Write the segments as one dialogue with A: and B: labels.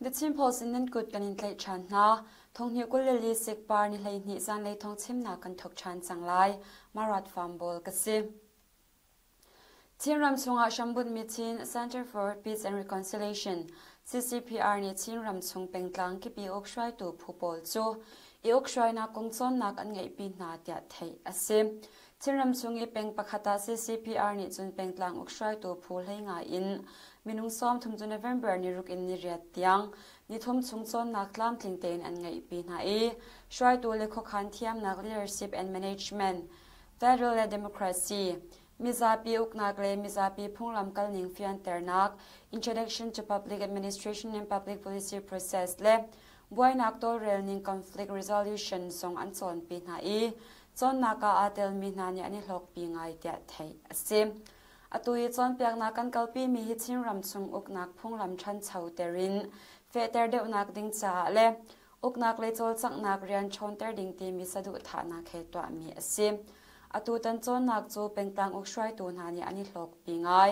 A: The Chin Post in nan kut kan in tlaih ṭhan hna. Thonghnih 22 sikpar ni 12 zanlei thawng chimnak kan thawk ṭhan cang lai. Marat Farm Ball ka si. Chinram chungah hrambunhmi Chin Center for Peace and Reconciliation CCPR nih Chinram chung pengtlang kipi uk hruaitu phu pawl cu i uk hruainak kong cawnnak an ngeihpi hna tiah theih a si. Chinram chung i peng pakhat ah CCPR nih cun pengtlang uk hruaitu phu 15 in minung 30 cu November ni ruk in ni riat tiang nithum chung cawnnak tlamtling tein an ngeihpi hna i hruaitu le khuakhan thiamnak leadership and management Federal le democracy, mizapi uknak le mizapi phunglam kalning fianternak, Introduction to Public Administration and Public Policy Process le buainak tawlrelning conflict resolution zong an cawnpi hna i cawnnak ah aa telmi hna nih an i hlawkpi ngai tiah theih a si. Atu i cawnpiaknak kan kalpimi hi Chinram chung uknak phunglam ṭhancho terin fehter deuhnak ding caah le uknak le cawlcanghnak rian ṭhawnter ding timi saduhthahnak he tuahmi a si. Atutan cawnnak cu pengtlang uk hruaitu hna nih an i hlawkpi ngai.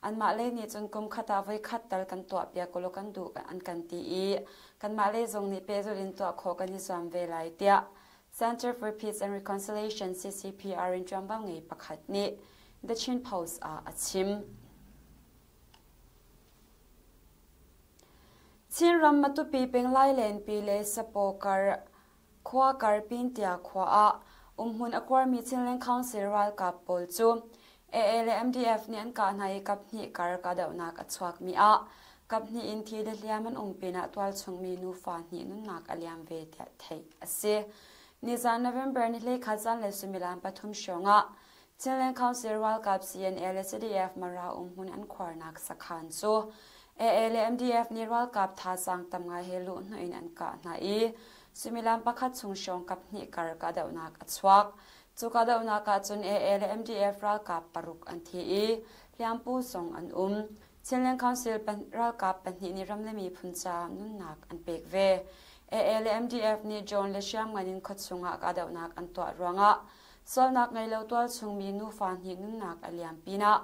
A: Anmah lei nih cun kum khat ah voikhat tal kan tuahpiak ulaw kan duh an kan ti i kanmah lei zong nih pehzulh in tuah khawh kan i zuam ve lai tiah Center for Peace and Reconciliation CCPR in ṭuanvo ngei pakhat nih The Chin Post ah a chim. Chinram Matupi peng Lailenpi le Sapaw kar khua kar Pintia khua ah umhmun a kuarmi Chinland Council ralkap pawl cu AA le MDF nih an kah hna i kaphnih kar kahdohnak a chuakmi ah kaphnih in thi le hliam an um pinah tualchungmi nufa hnih nunnak a liam ve tiah theih a si. Nizan November ni 11 zanlei suimilam pathum hrawng ah Chinland Council ralkap CNA le CDF Mara umhmun an khuarnak sakhan cu AA le MDF nih ralkap thazaang tam ngai he luhhnawh in an kah hna i suimilam pakhat chung hrawng kaphnih kar kahdohnak a chuak. Cu kahdohnak ah cun AA le MDF ralkap paruk an thi i hliampu zong an um. Chinland Council ralkap pahnih nih ram le miphun caah nunnak an pek ve. AA le MDF nih drone le hriamngan in khuachung ah kahdohnak an tuah ruangah Sualnak ngei lo tualchungmi nufa hnih nunnak a liam pinah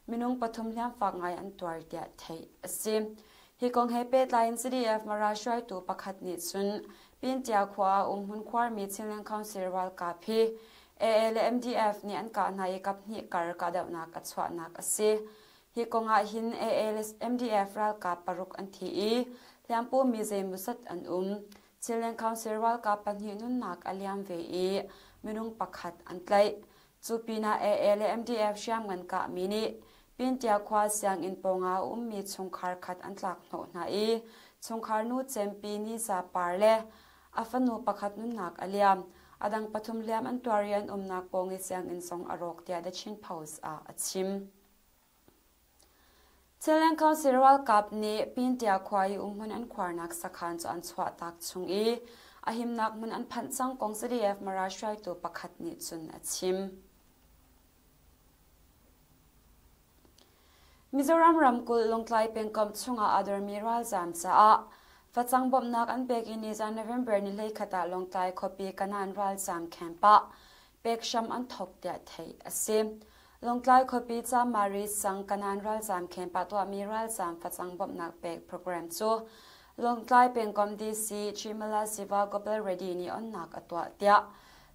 A: minung pathum hliamfak ngai an tuar tiah theih a si. Hi kong he pehtlai in CDF Mara hruaitu pakhat nih cun Pintia khua ah umhmun khuarmi Chinland Council ralkap hi AA le MDF nih an kah hna i kaphnih kar kahdohnak a chuahnak a si. Hi kong ah hin AA le MDF ralkap paruk an thi i hliampu mi zeimawzat an um. Chinland Council ralkap pahnih nunnak a liam ve i minung pakhat an tlaih. Cu pinah AA le MDF hriamngan kahmi nih Pintia khua sianginn pawngah a ummi chungkhar khat an tlak hnawh hna i chungkhar nu cempi Ni Za Par le a fanu pakhat nunnak a liam. A dang pathum hliam an tuar i an umnak pawng i sianginn zong a rawk tiah The Chin Post ah a chim. Chinland Council ralkap nih Pintia khua i umhmun an khuarnak sakhan cu an chuahtak chung i a himnak hmun an phanh cang kong CDF Mara hruaitu pakhat nih cun a chim. Mizoram ramkulh Lawngtlai pengkomh chungah aa dormi ralzaam caah facang bawmhnak an pek i nizan November ni 11 ah Lawngtlai khuapi Kanan ralzaam camp ah pek hram an thawk tiah theih a si. Lawngtlai khuapi Camari sang Kanan ralzaam camp ah tuahmi ralzaam facang bawmhnak pek program cu Lawngtlai pengkomh DC Chimala Siva Gopal Reddy nih onnak a tuah tiah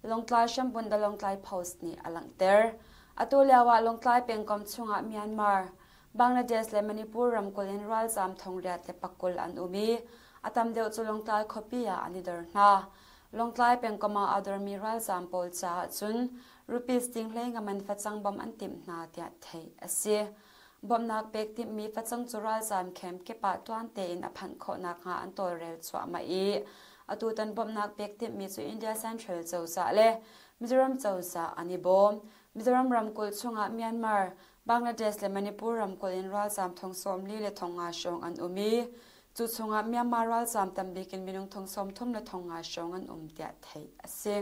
A: Lawngtlai hrambun The Lawngtlai Post nih a langhter. Atu lio ah Lawngtlai pengkomh chungah Myanmar, Bangladesh le Manipur ramkulh in ralzaam thongriat le pakul an um i a tam deuh cu Lawngtlai khuapi ah an i dor hna. Lawngtlai pengkomh ah aa dormi ralzaam pawl caah cun rupees ting hlei nga man facang bawmh an timh hna tiah theih a si. Bawmhnak pek timhmi facang cu ralzaam camp kip ah tuan tein a phanh khawh nakhnga an tawlrel cuahmah i atutan bawmhnak pek timhmi cu India Central cozah le Mizoram cozah an i bawm. Mizoram ramkulh chungah Myanmar, Bangladesh le Manipur ramkulh in ralzaam thong 40 le thong nga hrawng an um i cu chungah Myanmar ralzaam tambik in minung thong 30 le thong nga hrawng an um tiah theih a si.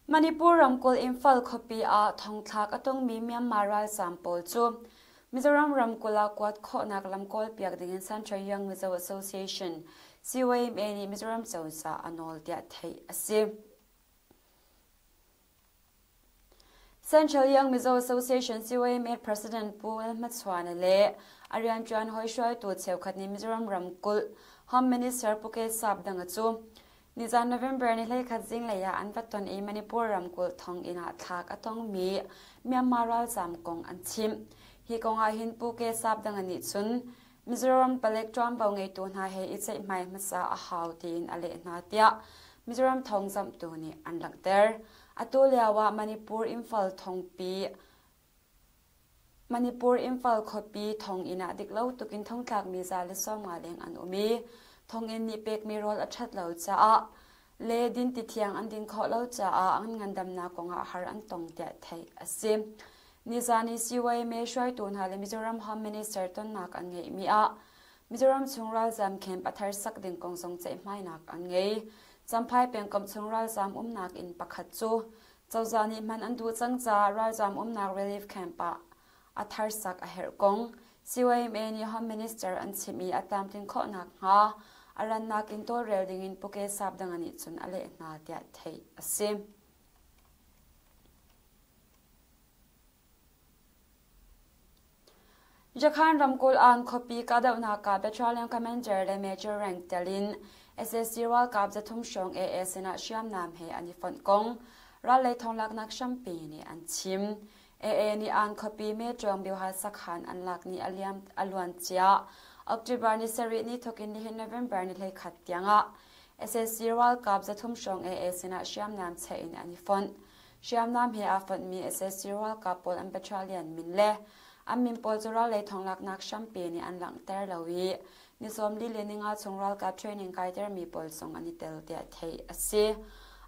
A: Manipur ramkulh Imphal khuapi ah thongthlak a tongmi Myanmar ralzaam pawl cu Mizoram ramkulh ah kuat khawhnak lam kawlpiak dingin Central Young Mizo Association CYMA nih Mizoram cozah a nawl tiah theih a si. Central Young Mizo Association CYMA President Pu Lalhmachhuana le a rianṭuan hawi hruaitu cheukhat nih Mizoram ramkulh Home Minister Pu Ke Sapdanga cu nizan November ni 21 zinglei ah an va ton i Manipur ramkulh thonginn ah thlak a tongmi Myanmar ralzaam kong an chimh. Hi kong ah hin Pu Ke Sapdanga nih cun Mizoram palek ṭuanvo ngeitu hna he i ceihmai hmasa a hau tiin a leh hna tiah Mizoram thawngzamhtu nih an langhter. Atu lio ah Manipur Imphal thongpi Manipur Imphal khuapi thonginn ah diklo tukin thongtlakmi 150 leng an um i thonginn nih pekmi rawl a ṭhat lo caah le dinti thiang an din khawh lo caah an ngandamnak kongah har an tong tiah theih a si. Nizan i CYMA hruaitu hna le Mizoram Home Minister tonnak an ngeihmi ah Mizoram chung ralzam camp a thar sak ding kong zong ceihmainak an ngei. Champhai pengkomh chung ralzam umnak inn pakhat cu cozah nih hman an duh cang caah ralzam umnak relief camp ah a thar sak a herh kong CYMA nih Home Minister an chimh i a tlamtlin khawh nakhnga a rannak in tawlrel dingin Puke Sapdanga nih cun a leh hna tiah theih a si. Jakhan ramkulh Aan khuapi kahdohnak ah Battalion Commander le Major rank tel in sac ralkap 300 hrawng AA sinah hriamnam he an i fonh kong ral lei thonglaknak hrampi nih an chim. AA nih Aan khuapi Meṭuang Bioha sakhan an lak ni a liam a luan cia October ni sarih ni thawkin nihin November ni 21 tiangah sac ralkap 300 hrawng AA sinah hriamnam cheh in an i fonh. Hriamnam he aa fonhmi sac ralkap pawl an battalion min le an min pawl cu ral lei thonglaknak hrampi nih an langhter lo i ni 45 chung ralkap training kaitermi pawl zong an i tel tiah theih a si.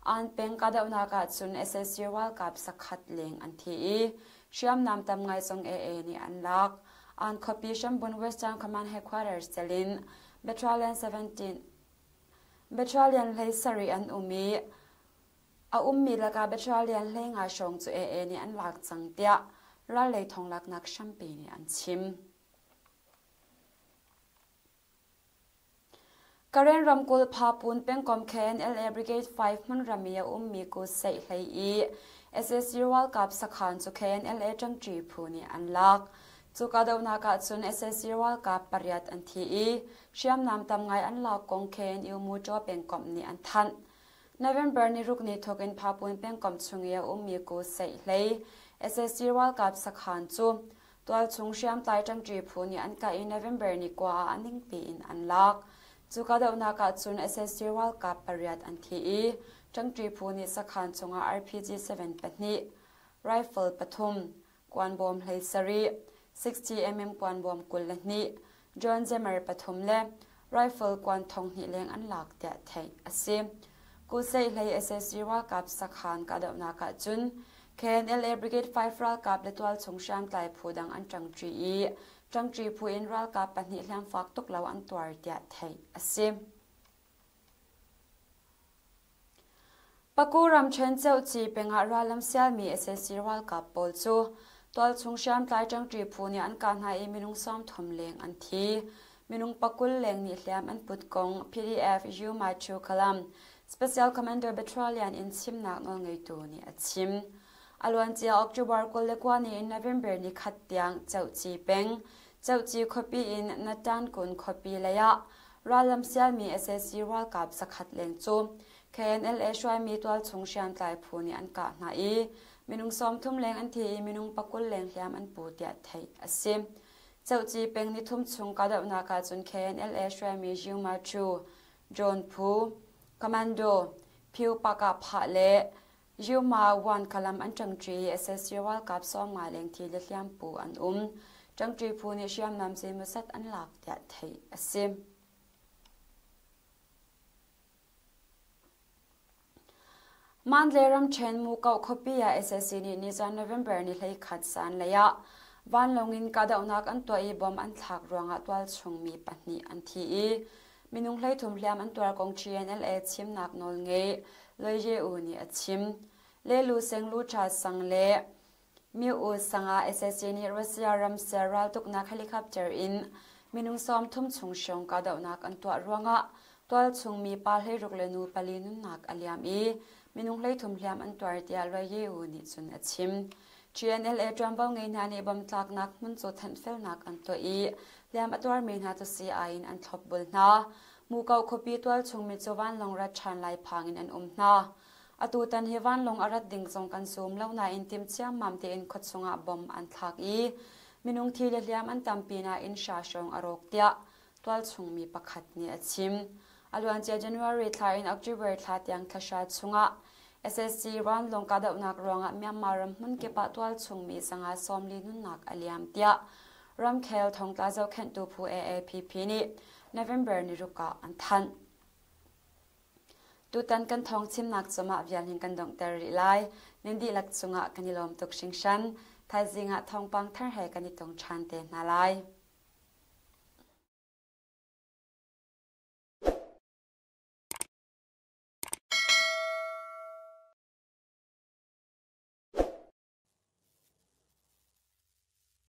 A: An peng kahdohnak ahcun sac ralkap zakhat leng an thi i hriamnam tam ngai zong AA nih an lak. An khuapi hrambun Western Command Headquarters tel in Battalion 17 Battalion 17 an um i a ummi lakah Battalion 15 hrawng cu AA nih an lak cang tiah ral lei thonglaknak hrampi nih an chim. Karen ramkulh Phapun pengkomh KNLA Brigade 5 hmunram i a ummi Kuseih hlei i sac ralkap sakhan cu KNLA ṭangṭi phu nih an lak. Cu kahdohnak ahcun sac ralkap pariat an thi i hriamnam tam ngai an lak kong KNU Mutaw pengkomh nih an thanh. November ni ruk ni thawk in Phapun pengkomh chung i a ummi Kuseih hlei sac ralkap sakhan cu Tualchung hriamtlai ṭangṭi phu nih an kah i November ni kua ah a ningpi in an lak. Cu kahdohnak ahcun sac ralkap pariat an thi i ṭangṭi phu nih sakhan chungah RPG-7 pahnih, rifle pathum, kuanbawm 17, 60mm kuanbawm 22, John Zemer pathum le rifle kuan 2000 leng an lak tiah theih a si. Kuseih hlei sac ralkap sakhan kahdohnak ahcun KNLA Brigade 5 ralkap le tualchung hriamtlai phu dang an ṭangṭi i ṭangṭi phu in ralkap pahnih hliamfak tuk lo an tuar tiah theih a si. Paku ramṭhen Ceuci pengah rallam sialmi sac ralkap pawl cu tualchung hriamtlai ṭangṭi phu nih an kah hna i minung 30 leng an thi. Minung pakul leng nih hliam an put kong PDF U Machu Kalam Special Commando Battalion in chimnak nawlngeitu nih a chim. A luancia October 29 ni in November ni khat tiang Ceuci peng, Ceuci khuapi in Natankun khuapi lei ah Rallam sialmi sac ralkap zakhat leng cu KNLA hruaimi tualchung hriamtlai phu nih an kah hna i minung 30 leng an thi i minung pakul leng hliam an pu tiah theih a si. Ceuci peng nithum chung kahdohnak ahcun KNLA hruaimi Yuma Chu, John Phu, Commando, Phyu Paka Phah le Yuma Wan Kalam an ṭangṭi i sac ralkap 50 leng thi le hliam pu an um. Ṭangṭi phu nih hriamnam zeimawzat an lak tiah theih a si. Mandalay ramṭhen Mukoh khuapi ah sac nih nizan November ni 21 zanlei ah vanlawng in kahdohnak an tuah i bomb an thlak ruangah tualchung mi pahnih an thi i minung 33 hliam an tuar kong TNLA chimnak nawlngei Loi Ye U nih a chim. Lelu Seng Lu Cha Sang le Myo U sang ah sac nih Russia ramser raltuknak helicopter in minung 30 chung hrawng kahdohnak an tuah ruangah tualchung mi pa 16 le nu pali nunnak a liam i minung 33 hliam an tuar tiah Loi Ye U nih cun a chim. GNLA ṭuanvo ngei hna nih bomb tlaknak hmun cu thenhfelnak an tuah i hliam a tuarmi hna cu sii-ai in an thlopbul hna. Muko khuapi tualchung mi cu vanlawng rat ṭhan lai phang in an um hna. Atutan hi vanlawng a rat ding zong kan zum lo nain tim ciammam tein khuachung ah bomb an thlak i minung thi le hliam an tampi nain hra hrawng a rawk tiah tualchung mi pakhat nih a chim. A luancia January thla in October thla tiang thlahra chungah SSC vanlawng kahdohnak ruangah Myanmar ram hmunkip ah tualchung mi 140 nunnak a liam tiah ramkhel thongtla zohkhenhtu phu AAPP nih November ni ruk ah an thanh. Tutan kan thawng chimnak cumah vial hin kan donghter rih lai. Nan dihlak cungah kan i lawm tuk hringhran. Thaizing ah thawngpang thar he kan i tong ṭhan te hna lai.